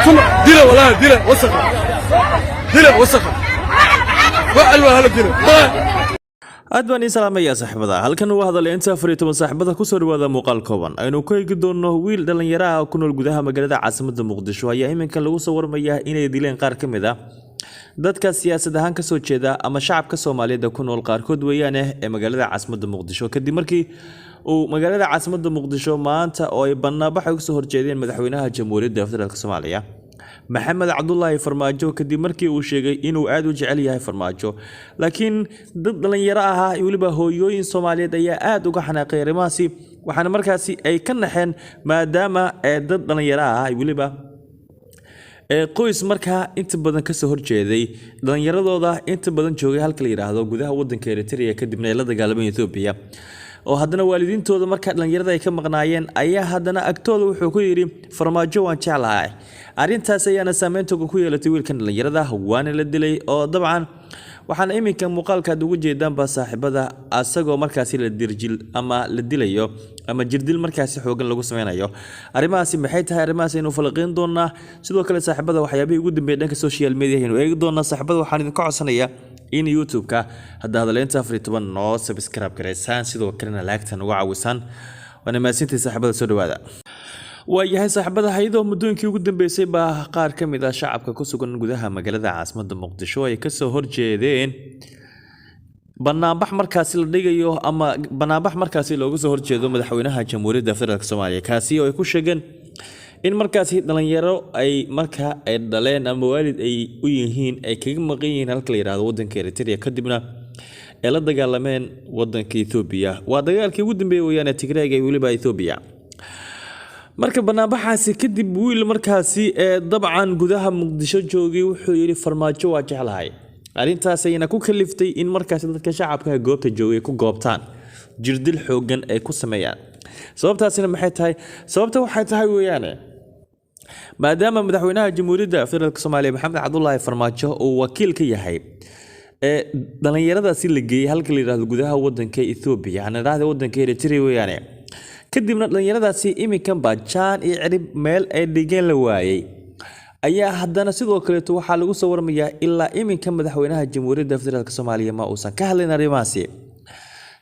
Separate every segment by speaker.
Speaker 1: Dila والله, dila wasakha, dila wasakha, waa hala dilo.
Speaker 2: Aad baan ii salaamayaa saaxiibada. Halkan waa hadaleynta 14. Saaxiibada, kusoo dhawaada muuqaal kooban aynu ku eegi doono wiil dhallinyaro ah oo ku nool gudaha magaalada caasimada Muqdisho ayaa iminkan lagu soo warmayaa inay dileen qaar ka mid ah dadka siyaasad ahaan kasoo jeeda ama shacabka Soomaaliyeed ee ku nool qaarkood weeyaane ee magaalada caasimada Muqdisho, kadib markii uu magaalada caasimada Muqdisho maanta oo ay banaanbax uga soo horjeedeen madaxweynaha Jamhuuriyadda Federaalk Soomaaliya Maxamed Cabdulaahi Farmaajo, kadib markii uu sheegay inuu aad u jecel yahay Farmaajo. Laakiin dad dhallinyaro ahaa iyo weliba hooyooyin Soomaaliyeed ayaa aad uga xanaaqay arrimahaasi, waxaana markaasi ay ka naxeen maadaama ee dad dhallinyaro ah iyo weliba ee qoys markaa inta badan kasoo horjeeday dhallinyaradooda inta badan joogay halka la yidhaahdo gudaha wadanka Eritrea, kadibna ay la dagaalameen Ethiopia, oo haddana waalidiintooda markaa dhallinyarada ay ka maqnaayeen, ayaa haddana agtooda wuxuu ku yidhi "Farmaajo waan jeclahay." Arrintaas ayaana saameyntoga ku yeelatay wiilkan dhallinyarada, waana la dilay. Oo dabcan waxaana iminka muuqaalka aad ugu jeedaanba, saaxiibada, asagoo markaasi la dirjil ama la dilayo ama jirdil markaasi xoogan lagu sameynayo. Arrimahaasi maxay tahay? Arrimahaas aynu falanqeyn doonaa. Sidoo kale, saaxiibada, waxyaabihii ugu dambeeyay dhanka social media aynu eegi doonaa. Saaxiibada, waxaan idinka codsanayaa in YouTube-ka hadda hadaleynta 14 noo subscribe garaysaan, sidoo kalena laagtan uga caawisaan. Waana mahadsantihiin, saaxiibada. Soo dhawaada. Waayahay, saaxiibada, hayadoo muddooyinkii ugu dambeysay baa qaar ka mid ah shacabka ku sugan gudaha magaalada caasimada Muqdisho ay kasoo horjeedeen banaanbax markaasi la dhigayo ama banaanbax markaasi looga soo horjeedo madaxweynaha Jamhuuriyadda Federaalk Soomaaliya, kaasi oo ay ku sheegeen in markaasi dhalinyaro ay markaa ay dhaleen ama waalid ay u yihiin ay kaga maqan yihiin halka la yidhaahdo wadanka Eritrea, kadibna ay la dagaalameen wadanka Ethiopia. Waa dagaalkii ugu dambeeyey weeyaane Tigreega iyo weliba Ethiopia. Marka banaanbaxaasi kadib, wiil markaasi ee dabcan gudaha Muqdisho joogay wuxuu yidhi "Farmaajo waa jeclahay." Arrintaas ayna ku kaliftay in markaasi dadka shacabka goobta joogay ku goobtaan, jirdil xooggan ay ku sameeyaan. Sababtaasina maxay tahay? Sababta waxay tahay weeyaane, maadaama madaxweynaha Jamhuuriyadda Federaalk Soomaaliya Maxamed Cabdulaahi Farmaajo uu wakiil ka yahay ee dhallinyaradaasi la geeyey halka la yidhaahdo gudaha wadanka Ethiopia, aan idhaahda wadanka Eritrea weeyaane, kadibna dhallinyaradaasi iminkan baa jaan iyo cirib meel ay dhigeen la waayey, ayaa haddana sidoo kaleeto waxaa lagu soo warmayaa ilaa iminka madaxweynaha Jamhuuriyadda Federaalk Soomaaliya ma uusan ka hadlayn arrimahaasi.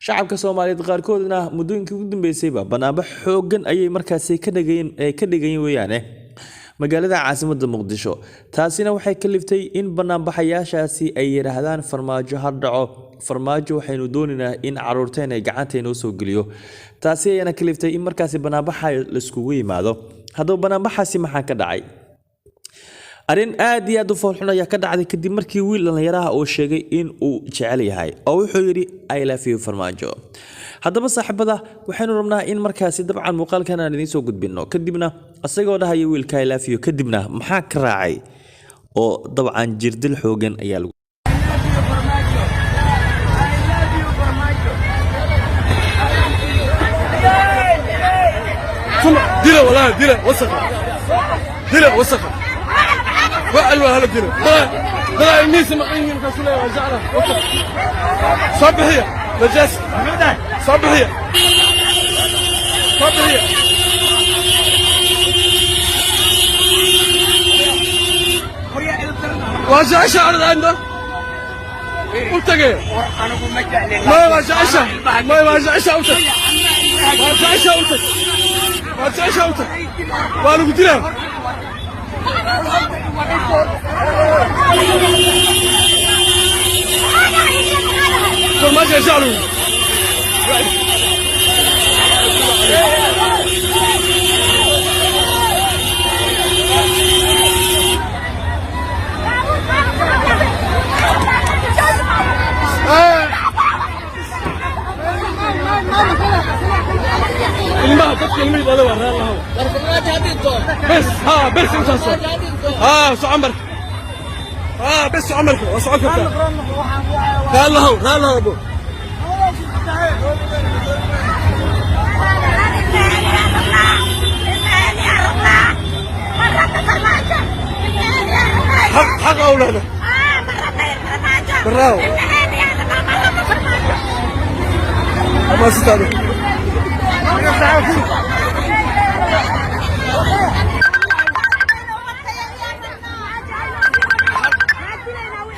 Speaker 2: Shacabka Soomaaliyeed qaarkoodna muddooyinkii ugu dambeysayba banaanbax xooggan ayay markaasi ka dhigayeen weeyaane magaalada caasimadda Muqdisho. Taasina waxay kaliftay in banaanbaxayaashaasi ay yidhaahdaan "Farmaajo ha dhaco, Farmaajo waxaynu doonaynaa in caruurteen ay gacanta inoo soo geliyo." Taasi ayaana kaliftay in markaasi banaanbaxa laiskugu yimaado. Haddaba banaanbaxaasi maxaa ka dhacay? Arrin aad iyo aad u foolxun ayaa ka dhacday, kadib markii wiil dhallinyaraha uu sheegay in uu jecel yahay, oo wuxuu yidhi "I love you, Farmaajo." Haddaba, saaxiibada, waxaynu rabnaa in markaasi dabcan muuqaalkan aan idiin soo gudbinno, kadibna isagoo dhahaya wiilka "I love you", kadibna maxaa ka raacay? Oo dabcan jirdil xoogan ayaa lagu
Speaker 3: I love you, Farmaajo.
Speaker 1: Dila والله, dila wasakha, dila wasakha, waa hala dilo. Dada ilmihiisa maqan yihiin, markaasuu leeyahay "Waan jeclahay." Wasakh soo bixiya, najaas soo bixiya, soo bixiya. Waa jecesha ardayda u tagay.
Speaker 3: Anigu ma jeclin.
Speaker 1: Maya, waa jecesha. Maya, waa jecesha, u tag. Waa jecesha, u tag. Waa jecesha, u tag. Waa lagu dilaa. Farmaajo jeclu. Ilmaha dadka ilmihii dhalay waa reer lahow. Bes haa, bes intaas haa, socon marka haa, bes socon marka, waa socon kartaa. Reer lahow, reer lahow abo. Xaq xaq awlaada. Bravo. Ama sidaado.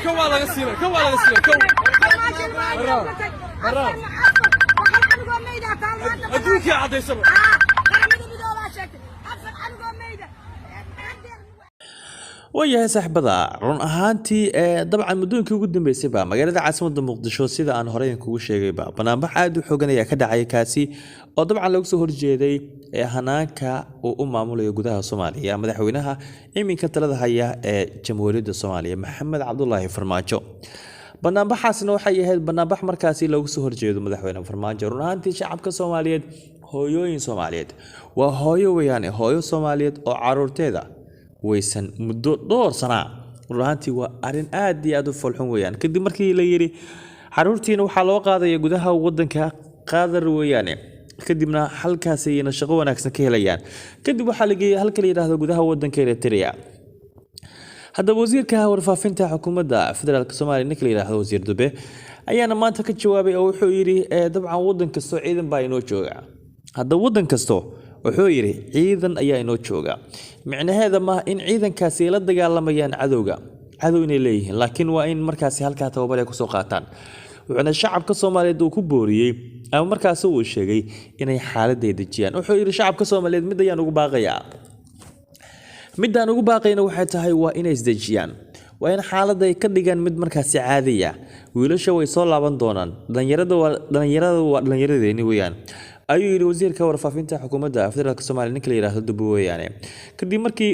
Speaker 1: Kan waa laga siinay, kan waa laga siinay, kan. Baraaw. Adduunkii caddaysaba.
Speaker 2: Waayahay saaxiibada, run ahaantii dabcan muddooyinkii ugu dambeysayba magaalada caasimadda Muqdisho, sida aan horey kugu sheegayba, banaanbax aad u xoogan ayaa ka dhacay, kaasi oo dabcan lagu soo horjeeday hanaanka uu u maamulayo gudaha Soomaaliya madaxweynaha iminka talada haya ee Jamhuuriyadda Soomaaliya, Maxamed Cabdulaahi Farmaajo. Banaanbaxaasna waxay ahayd banaanbax markaasi loogu soo horjeedo madaxweyne Farmaajo. Run ahaantii shacabka Soomaaliyeed, hooyooyin Soomaaliyeed, waa hooyo weeyaane, hooyo Soomaaliyeed oo caruurteeda weysan muddo dhowr sana, run ahaantii waa arrin aad iyo aad u foolxun weeyaan. Kadib markii la yidhi caruurtiina waxaa loo qaadaya gudaha wadanka Qaadar weeyaane, kadibna halkaas ayayna shaqo wanaagsan ka helayaan, kadib waxaa la geeyay halka la yidhaahdo gudaha wadanka Eritrea. Haddaba wasiirka warfaafinta xukuumadda federaalk Soomaaliya, ninka la yidhaahdo Wasiir Dube, ayaana maanta ka jawaabay oo wuxuu yidhi dabcan wadan kasto ciidan baa inoo jooga. Haddaba wadan kasto, wuxuu yidhi, ciidan ayaa inoo jooga. Micnaheeda maaha in ciidankaasi ay la dagaalamayaan cadowga, cadow inay leeyihiin, laakiin waa in markaasi halkaa tababar ay kusoo qaataan. Wuxuuna shacabka Soomaaliyeed uu ku booriyey ama markaasi uu sheegay inay xaaladda ay dejiyaan. Wuxuu yidhi, shacabka Soomaaliyeed mid ayaan ugu baaqayaa, midaan ugu baaqayna waxay tahay waa inay isdejiyaan, waa in xaaladda ay ka dhigaan mid markaasi caadiya. Wiilasha way soo laaban doonaan, dhalinyarada waa dhalinyaradeeni weeyaan, ayuu yidhi wasiirka warfaafinta xukuumadda federaalk Soomaaliya, ninka la yidhaahdo Dube weeyaane, kadib markii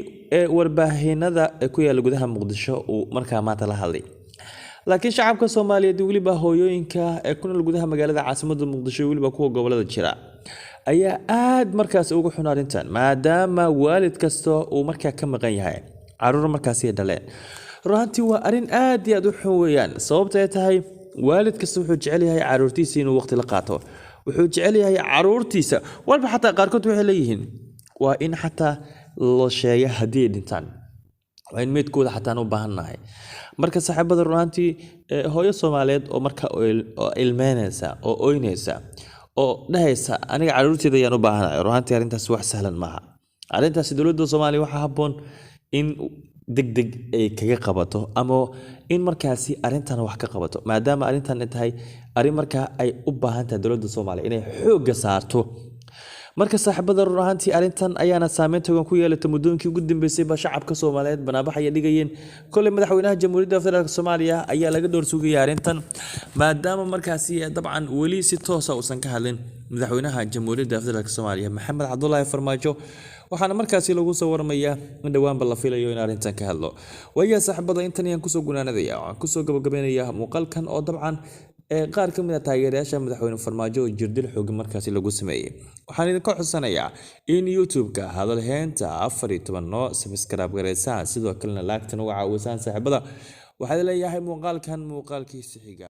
Speaker 2: warbaahinada ku yaala gudaha Muqdisho uu markaa maanta la hadlay. Laakiin shacabka Soomaaliyeed, weliba hooyooyinka ee ku nool gudaha magaalada caasimadda Muqdisho, weliba kuwa gobolada jira, ayaa aad markaas uga xun arrintan, maadaama waalid kasta uu markaa ka maqan yahay caruur markaasi ay dhaleen. Run ahaantii waa arrin aad iyo aad u xun weeyaan, sababta ay tahay waalid kasta wuxuu jecel yahay caruurtiisa inuu waqti la qaato, wuxuu jecel yahay caruurtiisa walba. Xataa qaarkood waxay leeyihiin waa in xataa la sheega haddii ay dhintaan, waa in meydkooda xataan u baahannahay. Marka saaxiibada, run ahaantii hooyo Soomaaliyeed oo marka oo ilmeynaysa oo oynaysa oo dhahaysa aniga caruurteeda ayaan u baahanahay, run ahaantii arrintaas wax sahlan maaha. Arrintaasi dowladda Soomaaliya waxaa habboon in deg deg ay kaga qabato ama in markaasi arrintan wax ka qabato, maadaama arrintan ay tahay arrin markaa ay u baahan tahay dowladda Soomaaliya inay xoogga saarto. Marka saaxiibada, run ahaantii arrintan ayaana saameyn togan ku yeelatay muddooyinkii ugu dambeysay ba shacabka Soomaaliyeed banaabax ay dhigayeen. Kolley madaxweynaha Jamhuuriyadda Federaalk Soomaaliya ayaa laga dhowr sugaya arrintan, maadaama markaasi dabcan weli si toosa uusan ka hadlin madaxweynaha Jamhuuriyadda Federaalk Soomaaliya, Maxamed Cabdulaahi Farmaajo. Waxaana markaasi lagu soo waramayaa in dhowaanba la filayo in arrintan ka hadlo. Waayaha saaxiibada, intan ayaan kusoo gunaanadaya, waxaan kusoo gabagabeynaya muuqaalkan oo dabcan qaar ka mid ah taageerayaasha madaxweyne Farmaajo oo jirdil xoogan markaasi lagu sameeyey. Waxaan idinka codsanayaa in YouTube-ka Hadalheynta 14 noo subscribe gareysaan, sidoo kalena laagtan uga caawisaan saaxiibada. Waxaad leeyahay muuqaalkan muuqaalkiisa xiga.